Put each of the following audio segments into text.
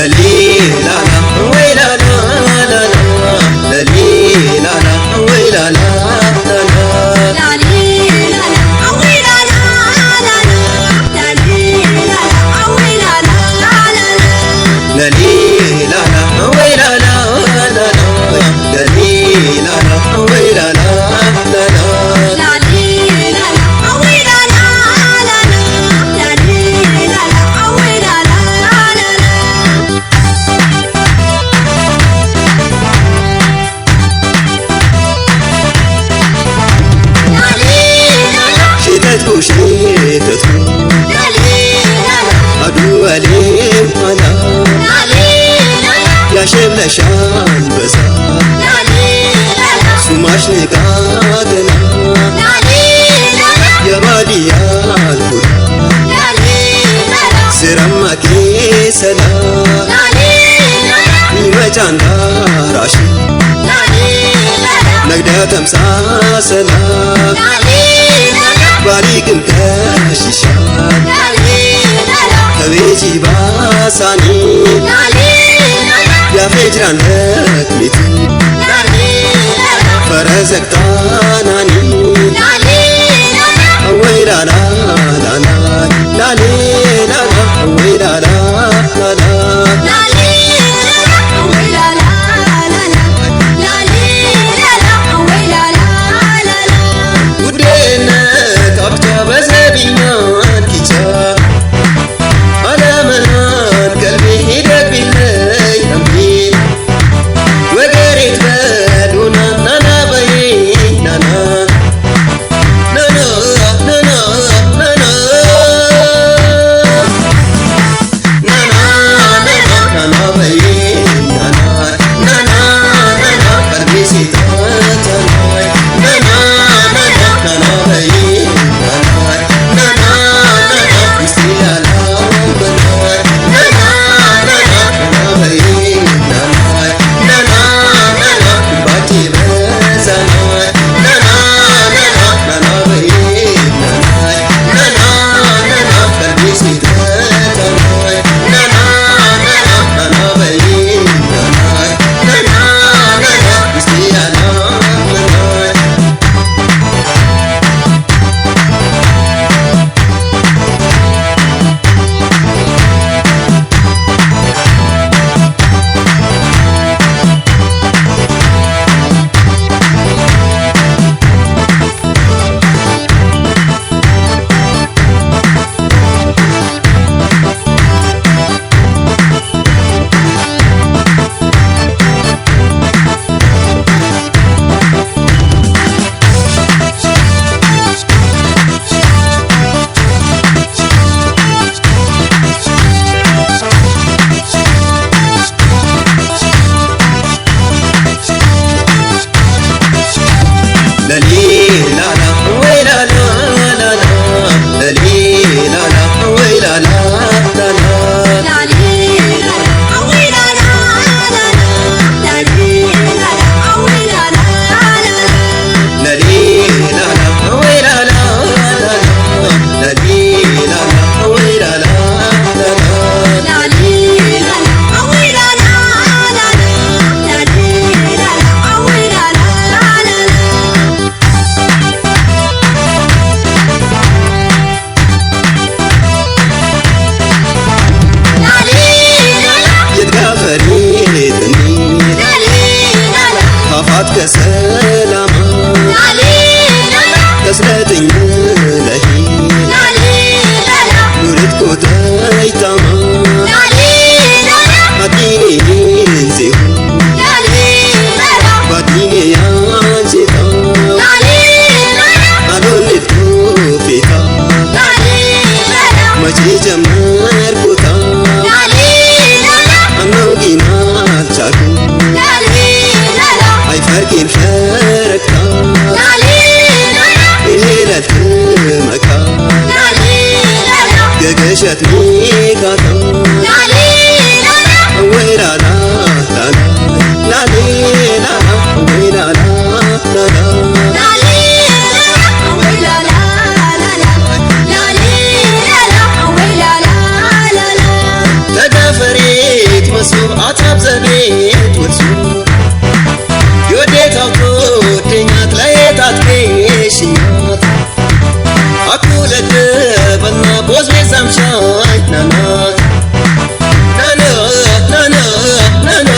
ለሊላላ ወይ ላላ ለሊላላ ወይ ላላ ለሊላላ ወይ ላላ ለሊላላ ወይ ላላ ሽተትኩ ሽተትኩ አዱወሌ ማላ ያሸብለሻል በሳ ሱማሽ ንቃትና የባዲያል ሁዳ ስረማ ኬሰላ ሚመጫንዳራሽ ነግደ ተምሳሰላ ባሪቅም ከሽሻል ከቤጂ ባሳኒ ያፌጅራን ለክሚቲ ፈረዘግጣናኒ ወይ ላላ ላላ ላሌ ላላ ወይ ላላ ላላ ውዴነት አብቻ በዘቢናን ኪቻ አለመናን ቀልቤ ሂደግ ቢለይ አምቢ ወገሬት በሉና ናና በይ ናና ናና ናና ናና። አታብ ዘቤት ወርሱ የወዴታው ትወደኛት ለየታት ቤሽኛት አኩለት በና ቦዝ ቤዛም ሻይ ናና ናና ናና ናና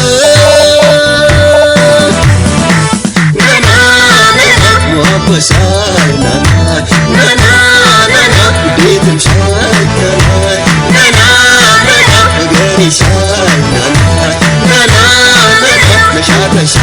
ናና ናና ሞበሳይ ናና ናና ናና ቤትም ሻይ ናና ናና ናና ወገኔ ሻይ ናና ናና ናና መሻተሻ።